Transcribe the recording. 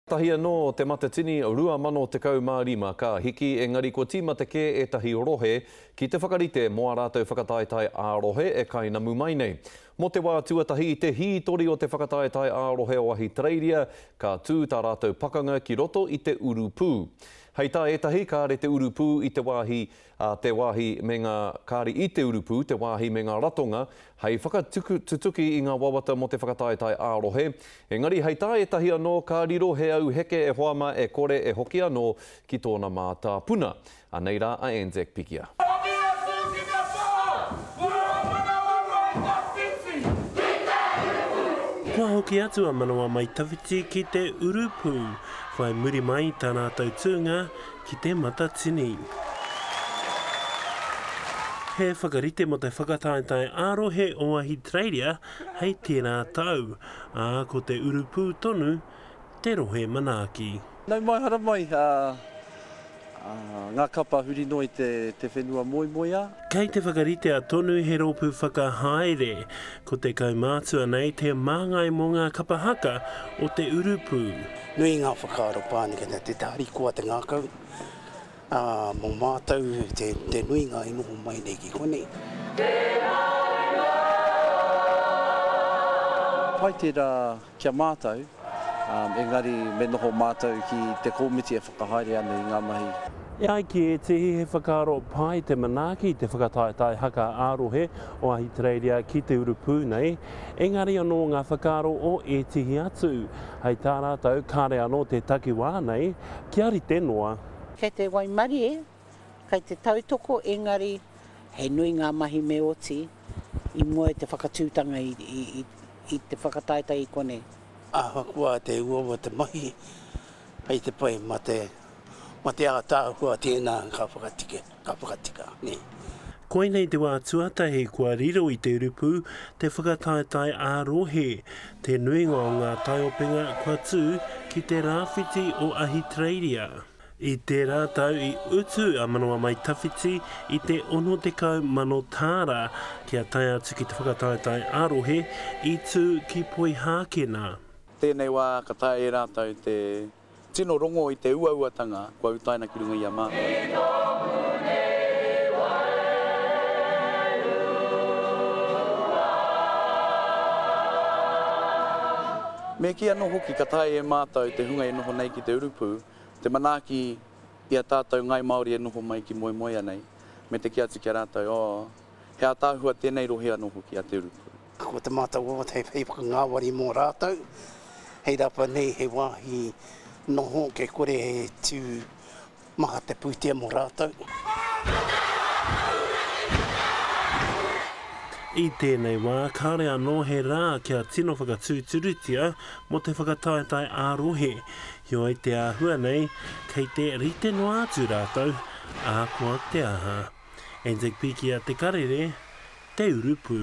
Tahi anō Te Matatini 2015 ka hiki, engari kua tīmata kē ētahi rohe ki te whakarite mō ā rātou whakataetae ā-rohe e kainamu mai nei. Mō te wā tuatahi i te hītori o te whakataetae ā-rohe o Ahitereiria, ka tū tā rātou pakanga ki roto i te urupū. Hei tā ētahi, kāre te urupū i te wāhi a te wāhi me ngā kāri i te urupū, te wāhi me ngā ratonga hei whakatutuki i ngā wawata mō te whakataetae ā-rohe. Engari hei tā ētahi anō, ka riro he au heke e hoa mā e kore e hoki anō ki tōna mātāpuna. Anei rā a Anzac Pikia. Hoki atu ki te pō, kua manawa mai tawhiti ki te urupū. Kua hoki atu a Manawa Mai Tawhiti ki te urupū, whai muri mai i tā rātou tūnga ki Te Matatini. He whakarite mō te whakataetae ā-rohe o Ahitereiria hei tērā tau, ā, ko te urupū tonu te rohe manaaki. Nau mai haramai ngā kapa huri noa i te whenua moemoeā. Kei te whakaritea tonu he rōpū whakahaere, ko te kaumātua nei te māngai mō ngā kapa haka o te urupū. Nui ngā whakaaro pānekene te harikoa te ngākau, ā, mō mātou te nuinga i noho mai nei ki konei. Pai tērā ki a mātou, engari me noho mātou ki te kōmiti e whakahaere ana i ngā mahi. E ai ki ētehi he whakaaro pai te manaaki i te whakataetae haka ā-rohe o Ahitereiria ki te urupū nei, engari anō ngā whakaaro o ētehi atu. Hei tā rātou kāre anō te takiwā nei kia rite noa. Kei te waimarie, kei te tautoko engari he nui ngā mahi me oti i mua i te whakatūtanga i te whakataetae i konei. Ahakoa te uaua te mahi, hei te pai ma te, ma te ātaahua tēnā ka whakatike, ka whakatika, nē. Koinei te wā tuatahi kua riro i te urupū te whakataetae ā-rohe, te nuinga o ngā taiopenga kua tū ki te rāwhiti o Ahitereiria. I tērā tau i utu a Manawa Mai Tawhiti i te 60,000 tāra kia tae atu ki te whakataetae ā-rohe i tū ki Poihākena. Tēnei wā ka taea e rātou te tino rongo i te uauatanga kua utaina ki runga i a mātou. Ki tōku nei wairua. Me kī anō hoki ka taea e mātou te hunga e noho nei ki te urupū Te manaaki i a tātou Ngāi Māori e noho mai ki Moemoea nei, me te kī atu ki a rātou, oh, he ātaahua tēnei rohe anō hoki a Te Urupū. Ko te mātou wawata hei whakangāwari mō rātou, hei rapa nei he wāhi noho kei kore e tū maha te pūtea mō rātou. I tēnei wā, kāore anō he rā kia tino whakatūturutia mō te whakataetae ā-rohe. Heoi te āhua nei, kei te rite noa atu rātou, ahakoa te aha. Anzac Pikia Te Karere, Te Urupū.